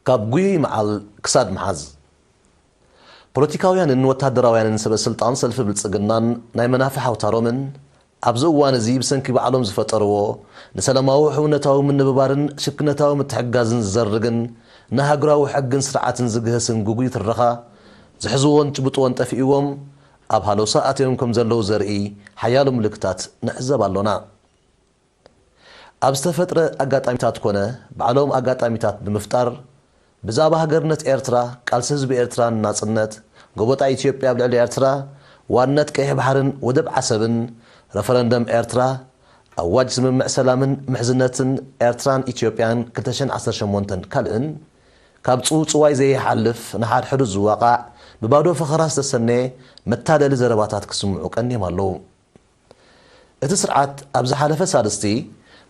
ካብ ጉይይ መዓል ክሳድ መሓዝ። ፖለቲካውያንን ወታደራውያንን ሰበ ስልጣን ሰልፊ ብልጽግናን ናይ መናፍሕ ኣውታሮምን ኣብዚ እዋን እዚ ብሰንኪ ባዕሎም ዝፈጠርዎ ንሰላማዊ ሕውነታዊ ምንብባርን ሽርክነታዊ ምትሕግጋዝን ዝዘርግን ንሃገራዊ ሕግን ስርዓትን ዝግህስን ግጉይ ትረኻ ዝሕዝዎን ጭብጥዎን ጠፊእዎም ኣብ ሃለውሳ ኣትዮም ከም ዘለዉ ዘርኢ ሓያሎ ምልክታት ንዕዘብ ኣሎና። ኣብ ዝተፈጥረ ኣጋጣሚታት ኮነ ባዕሎም ኣጋጣሚታት ብምፍጣር ብዛዕባ ሃገርነት ኤርትራ፣ ቃልሲ ህዝቢ ኤርትራን ናጽነት፣ ጎበጣ ኢትዮጵያ ኣብ ልዕሊ ኤርትራ፣ ዋንነት ቀይሕ ባሕርን ወደብ ዓሰብን፣ ረፈረንደም ኤርትራ፣ ኣዋጅ ስምምዕ ሰላምን ምሕዝነትን ኤርትራን ኢትዮጵያን ክልተ ሽሕን ዓሰርተ ሸሞንተን ካልእን ካብ ጽውጽዋይ ዘይሓልፍ ንሓድሕዱ ዝዋቓዕ ብባዶ ፈኸራ ዝተሰነየ መታለሊ ዘረባታት ክስምዑ ቀንዮም ኣለዉ። እቲ ስርዓት ኣብ ዝሓለፈ ሳልስቲ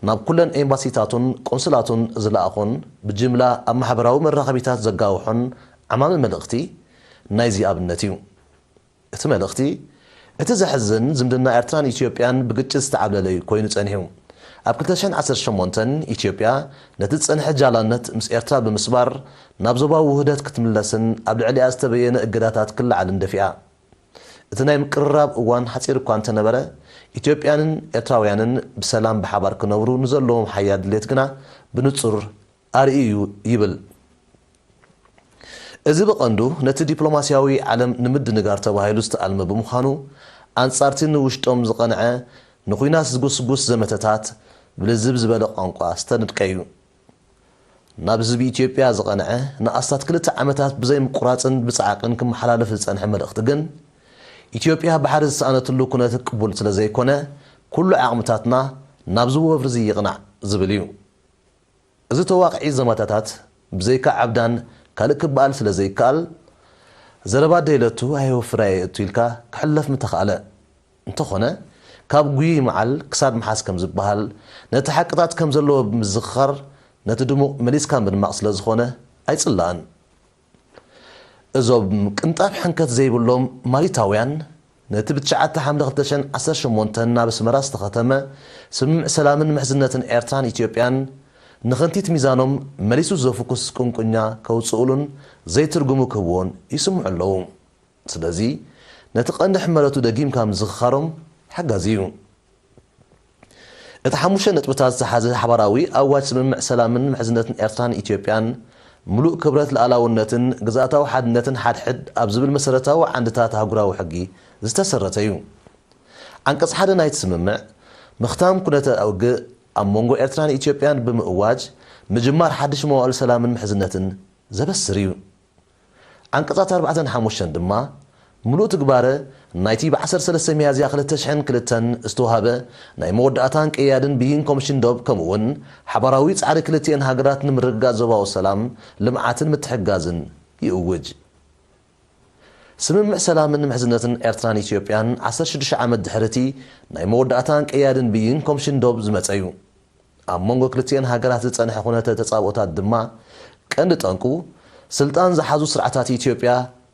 ናብ ኩለን ኤምባሲታቱን ቆንስላቱን ዝለኣኾን ብጅምላ ኣብ ማሕበራዊ መራኸቢታት ዘጋውሖን ዓማሚ መልእኽቲ ናይዚ ኣብነት እዩ። እቲ መልእኽቲ እቲ ዘሕዝን ዝምድና ኤርትራን ኢትዮጵያን ብግጭት ዝተዓብለለ እዩ ኮይኑ ጸኒሑ። ኣብ ክልተ ሽሕን ዓሰርተ ሸሞንተን ኢትዮጵያ ነቲ ዝጸንሐ ጃላነት ምስ ኤርትራ ብምስባር ናብ ዞባዊ ውህደት ክትምለስን ኣብ ልዕሊኣ ዝተበየነ እገዳታት ክለዓልን ደፊኣ። እቲ ናይ ምቅርራብ እዋን ሓጺር እኳ እንተነበረ፣ ኢትዮጵያንን ኤርትራውያንን ብሰላም ብሓባር ክነብሩ ንዘለዎም ሓያል ድሌት ግና ብንጹር ኣርእዩ እዩ ይብል። እዚ ብቐንዱ ነቲ ዲፕሎማስያዊ ዓለም ንምድንጋር ተባሂሉ ዝተኣልመ ብምዃኑ፣ ኣንጻርቲ ንውሽጦም ዝቐንዐ ንኹናት ዝጉስጉስ ዘመተታት ብልዝብ ዝበለ ቋንቋ ዝተነድቀ እዩ። ናብ ህዝቢ ኢትዮጵያ ዝቐንዐ ንኣስታት ክልተ ዓመታት ብዘይ ምቁራጽን ብጻዕቅን ክመሓላለፍ ዝጸንሐ መልእኽቲ ግን፣ ኢትዮጵያ ባሕሪ ዝሰኣነትሉ ኩነት ቅቡል ስለ ዘይኮነ፣ ኩሉ ዓቕምታትና ናብዚ ወፍሪ እዚ ይቕናዕ ዝብል እዩ። እዚ ተዋቕዒ ዘመተታት ብዘይካ ዓብዳን ካልእ ክበኣል ስለ ዘይከኣል፣ ዘረባ ደይለቱ ኣየወፍር ኣየእቱ ኢልካ ክሕለፍ ምተኻእለ። እንተኾነ፣ ካብ ጉይይ መዓል ክሳድ መሓዝ ከም ዝበሃል፣ ነቲ ሓቅታት ከም ዘለዎ ብምዝኽኻር፣ ነቲ ድሙቕ መሊስካ ምድማቕ ስለ ዝኾነ ኣይጽላእን። እዞም ቅንጣብ ሕንከት ዘይብሎም ማሊታውያን፣ ነቲ ብትሽዓተ ሓምለ ክልተ ሽሕን ዓሰርተ ሸሞንተን ናብ ኣስመራ ዝተኸተመ ስምምዕ ሰላምን ምሕዝነትን ኤርትራን ኢትዮጵያን፣ ንኽንቲት ሚዛኖም መሊሱ ዘፍኩስ ቁንቁኛ ከውጽኡሉን ዘይትርጉሙ ክህብዎን ይስምዑ ኣለዉ። ስለዚ፣ ነቲ ቀንዲ ሕመረቱ ደጊምካ ምዝኽኻሮም ሓጋዚ እዩ። እቲ ሓሙሽተ ነጥብታት ዝሓዘ ሓባራዊ ኣዋጅ ስምምዕ ሰላምን ምሕዝነትን ኤርትራን ኢትዮጵያን፣ ምሉእ ክብረት ልኣላውነትን ግዝኣታዊ ሓድነትን ሓድሕድ ኣብ ዝብል መሰረታዊ ዓንድታት ኣህጉራዊ ሕጊ ዝተሰረተ እዩ። ዓንቀጽ ሓደ ናይቲ ስምምዕ፣ ምኽታም ኩነተ ውግእ ኣብ መንጎ ኤርትራን ኢትዮጵያን ብምእዋጅ፣ ምጅማር ሓድሽ መዋእል ሰላምን ምሕዝነትን ዘበስር እዩ። ዓንቀጻት ኣርባዕተን ሓሙሽተን ድማ፣ ምሉእ ትግባረ ናይቲ ብ ዓሰርተ ሰለስተ ሚያዝያ ክልተ ሽሕን ክልተን ዝተዋህበ ናይ መወዳእታን ቀያድን ብይን ኮምሽን ዶብ፣ ከምኡ'ውን ሓባራዊ ጻዕሪ ክልቲኤን ሃገራት ንምርግጋጽ ዞባዊ ሰላም፣ ልምዓትን ምትሕግጋዝን ይእውጅ። ስምምዕ ሰላምን ምሕዝነትን ኤርትራን ኢትዮጵያን ዓሰርተ ሽዱሽተ ዓመት ድሕሪ እቲ ናይ መወዳእታን ቀያድን ብይን ኮምሽን ዶብ ዝመጸ እዩ። ኣብ መንጎ ክልቲኤን ሃገራት ዝጸንሐ ኩነተ ተጻብኦታት ድማ ቀንዲ ጠንቁ፣ ስልጣን ዝሓዙ ስርዓታት ኢትዮጵያ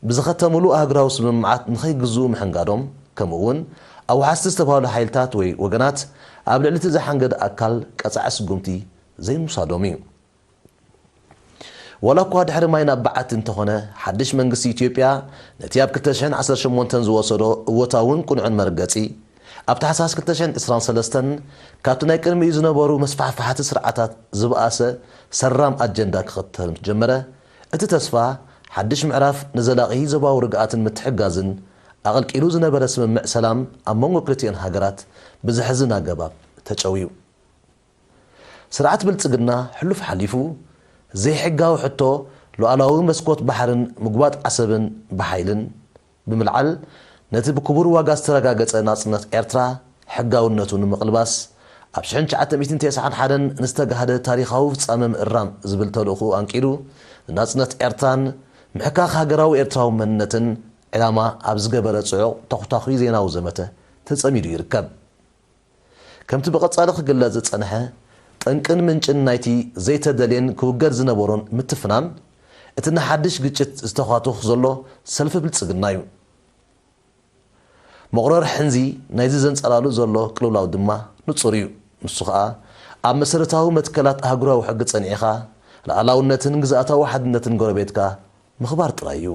ብዝኸተምሉ ኣህጉራዊ ስምምዓት ንኸይግዝኡ ምሕንጋዶም፣ ከምኡ'ውን ኣዋሓስቲ ዝተባህሉ ሓይልታት ወይ ወገናት ኣብ ልዕሊ እቲ ዝሓንገደ ኣካል ቀጻዒ ስጉምቲ ዘይምውሳዶም እዩ። ዋላ እኳ ድሕሪ ማይ ናብ በዓቲ እንተኾነ፣ ሓድሽ መንግስቲ ኢትዮጵያ ነቲ ኣብ ክልተ ሽሕን ዓሰርተ ሸሞንተን ዝወሰዶ እወታውን ቅኑዕን መርገጺ፣ ኣብ ታሕሳስ ክልተ ሽሕን ዕስራን ሰለስተን ካብቲ ናይ ቅድሚኡ ዝነበሩ መስፋሕፋሕቲ ስርዓታት ዝበኣሰ ሰራም ኣጀንዳ ክኽተል ምስ ጀመረ፣ እቲ ተስፋ ሓድሽ ምዕራፍ ንዘላቒ ዞባዊ ርግኣትን ምትሕግጋዝን ኣቐልቂሉ ዝነበረ ስምምዕ ሰላም ኣብ መንጎ ክልቲኤን ሃገራት ብዘሕዝን ኣገባብ ተጨውዩ። ስርዓት ብልጽግና ሕሉፍ ሓሊፉ፣ ዘይሕጋዊ ሕቶ ሉዓላዊ መስኮት ባሕርን ምጉባጥ ዓሰብን ብሓይልን ብምልዓል፣ ነቲ ብክቡር ዋጋ ዝተረጋገጸ ናጽነት ኤርትራ ሕጋውነቱ ንምቕልባስ፣ ኣብ ሽሕን ትሽዓተ ሚእትን ተስዓን ሓደን ንዝተጋህደ ታሪኻዊ ፍጻመ ምእራም ዝብል ተልእኾኡ ኣንቂዱ፣ ንናጽነት ኤርትራን ምሕካኽ ሃገራዊ ኤርትራዊ መንነትን ዕላማ ኣብ ዝገበረ ጽዑቕ ተኹታኹይ ዜናዊ ዘመተ ተጸሚዱ ይርከብ። ከምቲ ብቐጻሊ ክግለጽ ዝጸንሐ፣ ጠንቅን ምንጭን ናይቲ ዘይተደልየን ክውገድ ዝነበሮን ምትፍናን፣ እቲ ንሓድሽ ግጭት ዝተዃቱኽ ዘሎ ሰልፊ ብልጽግና እዩ። መቑረር ሕንዚ ናይዚ ዘንጸላሉ ዘሎ ቅልውላው ድማ ንጹር እዩ። ንሱ ኸኣ፣ ኣብ መሰረታዊ መትከላት ኣህጉራዊ ሕጊ ጸኒዕኻ፣ ልኣላውነትን ግዝኣታዊ ሓድነትን ጎረቤትካ ምኽባር ጥራይ እዩ።